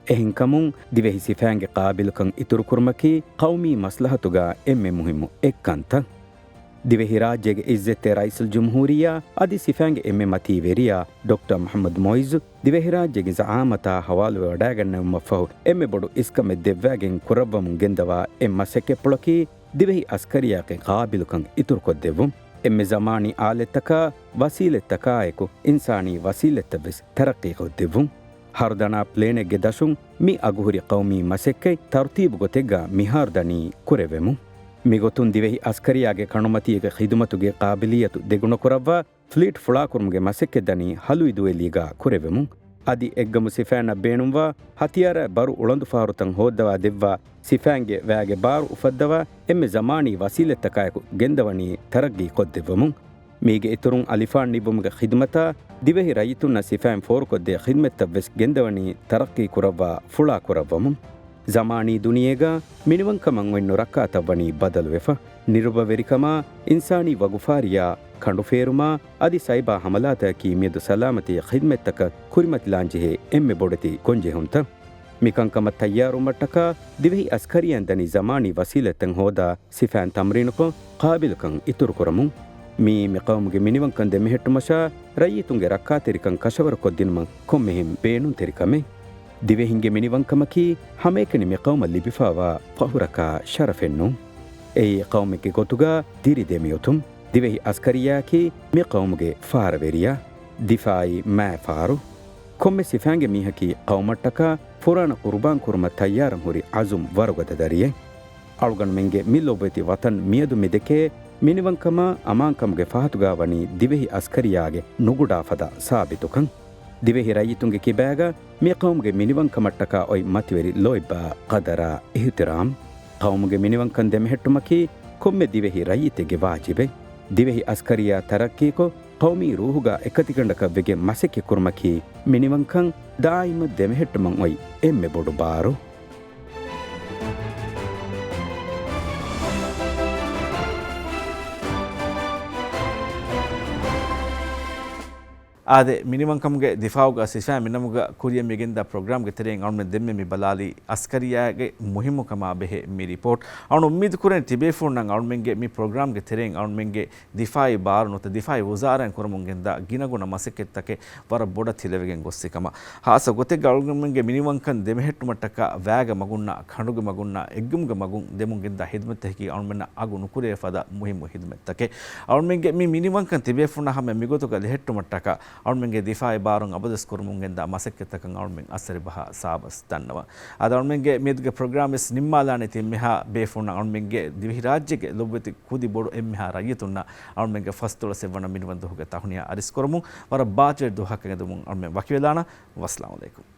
އެހެންކަމުން، ދިވެހި ސިފައިންގެ ޤާބިލުކަން އިތުރުކުރުމަކީ ޤައުމީ މަސްލަހަތުގަ އެންމެ މުހިއްމު އެއްކަންތައް. ދިވެހިރާއްޖޭގެ ޢިއްޒަތްތެރި ރައީސުލްޖުމްހޫރިއްޔާ އަދި ސިފައިންގެ އެންމެ މަތީ ވެރިޔާ ޑޮކްޓަރ މުޙައްމަދު މުޢިއްޒު ދިވެހިރާއްޖޭގެ ޒަޢާމަތާ ޙަވާލުވެވަޑައިގަންނަވުމަށްފަހު، އެންމެ ބޮޑު އިސްކަމެއް ދެއްވައިގެން ކުރައްވަމުން ގެންދަވާ އެއް މަސައްކަތްޕުޅަކީ، ދިވެހި އަސްކަރިއްޔާގެ ޤާބިލުކަން އިތުރުކޮށްދެއްވުން. އެންމެ ޒަމާނީ އާލަތްތަކާ ވަސީލަތްތަކާއެކު، އިންސާނީ ވަސީލަތްތައްވެސް ތަރައްޤީކޮށްދެއްވުން. ހަރުދަނާ ޕްލޭނެއްގެ ދަށުން މި އަގުހުރި ޤައުމީ މަސައްކަތް ތަރުތީބު ގޮތެއްގަ މިހާރު ދަނީ ކުރެވެމުން. މިގޮތުން ދިވެހި އަސްކަރިއްޔާގެ ކަނޑުމަތީގެ ޚިދުމަތުގެ ޤާބިލިއްޔަތު ދެގުނަކުރައްވާ ފްލީޓް ފުޅާކުރުމުގެ މަސައްކަތް ދަނީ ހަލުއިދޫއެލީގަ ކުރެވެމުން. އަދި އެއްގަމު ސިފައިންނަށް ބޭނުންވާ ހަތިޔާރާއި ބާރު އުޅަނދު ފަހަރުތައް ހޯއްދަވާ ދެއްވާ ސިފައިންގެ ވައިގެ ބާރު އުފައްދަވާ އެންމެ ޒަމާނީ ވަސީލަތްތަކާއެކު ގެންދަވަނީ ތަރައްގީ ކޮށްދެއްވަމުން. މީގެ އިތުރުން އަލިފާން ނިއްވުމުގެ ޚިދުމަތާ ދިވެހި ރައްޔިތުންނަށް ސިފައިން ފޯރުކޮށްދޭ ޚިދުމަތްތައް ވެސް ގެންދަވަނީ ތަރައްގީ ކުރައްވާ ފުޅާ ކުރައްވަމުން. ޒަމާނީ ދުނިޔޭގަ މިނިވަންކަމަށް އޮތް ނުރައްކާތައް ވަނީ ބަދަލުވެފަ. ނިރުބަވެރިކަމާ، އިންސާނީ ވަގުފާރިޔާ، ކަނޑުފޭރުމާ އަދި ސައިބާ ހަމަލާތަކަކީ މިއަދު ސަލާމަތީ ޚިދުމަތްތަކަށް ކުރިމަތިލާންޖެހޭ އެންމެ ބޮޑެތި ގޮންޖެހުންތައް. މިކަންކަމަށް ތައްޔާރުވުމަށްޓަކާ ދިވެހި އަސްކަރިއްޔާ ދަނީ ޒަމާނީ ވަސީލަތްތައް ހޯދާ ސިފައިން ތަމްރީނުކޮށް، ޤާބިލުކަން އިތުރުކުރަމުން. މިއީ މި ޤައުމުގެ މިނިވަންކަން ދެމެހެއްޓުމަށާ ރައްޔިތުންގެ ރައްކާތެރިކަން ކަށަވަރުކޮށްދިނުމަށް ކޮންމެހެން ބޭނުންތެރި ކަމެއް. ދިވެހިންގެ މިނިވަންކަމަކީ ހަމައެކަނި މި ޤައުމަށް ލިބިފާވާ ފަޚުރަކާ ޝަރަފެއްނޫން. އެއީ ޤައުމެއްގެ ގޮތުގަ ދިރި ދެމިއޮތުން. ދިވެހި އަސްކަރިއްޔާއަކީ މި ޤައުމުގެ ފާރަވެރިޔާ، ދިފާޢީ މާތް ފާރު. ކޮންމެ ސިފައިންގެ މީހަކީ ޤައުމަށްޓަކާ ފުރާނަ ޤުރުބާން ކުރުމަށް ތައްޔާރަށް ހުރި ޢަޒުމް ވަރުގަދަ ދަރިއެއް. އަޅުގަނޑުމެންގެ މި ލޮބުވެތި ވަޠަން މިއަދު މި ދެކޭ މިނިވަންކަމާ އަމާންކަމުގެ ފަހަތުގަ ވަނީ ދިވެހި އަސްކަރިއްޔާގެ ނުގުޑާ ފަދަ ސާބިތުކަން. ދިވެހި ރައްޔިތުންގެ ކިބާގަ މި ޤައުމުގެ މިނިވަންކަމަށްޓަކާ އޮތް މަތިވެރި ލޯތްބާ ޤަދަރާ އިޙްތިރާމް. ޤައުމުގެ މިނިވަންކަން ދެމެހެއްޓުމަކީ ކޮންމެ ދިވެހި ރައްޔިތެއްގެ ވާޖިބެއް. ދިވެހި އަސްކަރިއްޔާ ތަރައްޤީކޮށް، ޤައުމީ ރޫޙުގަ އެކަތިގަނޑަކަށް ވެގެން މަސައްކަތްކުރުމަކީ މިނިވަންކަން ދާއިމަށް ދެމެހެއްޓުމަށް އޮތް އެންމެ ބޮޑު ބާރު. އާދެ، މިނިވަންކަމުގެ ދިފާޢުގަ ސިފައިން މިނަމުގަ ކުރިއަށް މިގެންދާ ޕްރޮގްރާމްގެ ތެރެއިން އަޅުމެން ދެންމެ މި ބަލާލީ އަސްކަރިއްޔާގެ މުހިއްމުކަމާ ބެހޭ މި ރިޕޯޓް. އަޅުން އުއްމީދު ކުރަން ތިބޭފުޅުންނަށް އަޅުމެންގެ މި ޕްރޮގްރާމްގެ ތެރެއިން އަޅުމެންގެ ދިފާޢީ ބާރު ނުވަތަ ދިފާޢީ ވުޒާރާއިން ކުރަމުން ގެންދާ ގިނަގުނަ މަސައްކަތްތަކެއް ވަރަށް ބޮޑަށް ތިލަވެގެން ގޮއްސި ކަމަށް. ހާއްސަ ގޮތެއްގަ އަޅުގަނޑުމެންގެ މިނިވަންކަން ދެމެހެއްޓުމަށްޓަކާ ވައިގެ މަގުންނާ، ކަނޑުގެ މަގުންނާ، އެއްގަމުގެ މަގުން ދެމުން ގެންދާ ހިދުމަތްތަކަކީ އަޅުމެންނަށް އަގު ނުކުރެވޭ ފަދަ މުހިއްމު ހިދުމަތްތަކެއް. އަޅުމެންގެ މި މިނިވަންކަން ތިބޭފުޅުންނާ ހަމަ މިގޮތުގަ ލެހެއްޓުމަށްޓަކާ އަޅުމެންގެ ދިފާޢީ ބާރުން އަބަދުވެސް ކުރަމުން ގެންދާ މަސައްކަތްތަކަށް އަޅުމެން އަސަރިބަހާ ސާބަސް ދަންނަވަން. އަދި އަޅުމެންގެ މިއަދުގެ ޕްރޮގްރާމް ވެސް ނިންމާލާނީ ތިންމެހާ ބޭފުޅުންނަށް އަޅުމެންގެ ދިވެހިރާއްޖޭގެ ލޮބުވެތި ކުދި ބޮޑު އެންމެހާ ރައްޔިތުންނަށް އަޅުމެންގެ ފަސްދޮޅަސް އެއްވަނަ މިނިވަންދުވަހުގެ ތަހުނިޔާ އަރިސްކުރަމުން ވަރަށް ބާތިލް ދުވަހަކަށް އެދުމުން އަޅުމެން ވަކިވެލާނަން. ވައްސަލާމު ޢަލައިކުމް.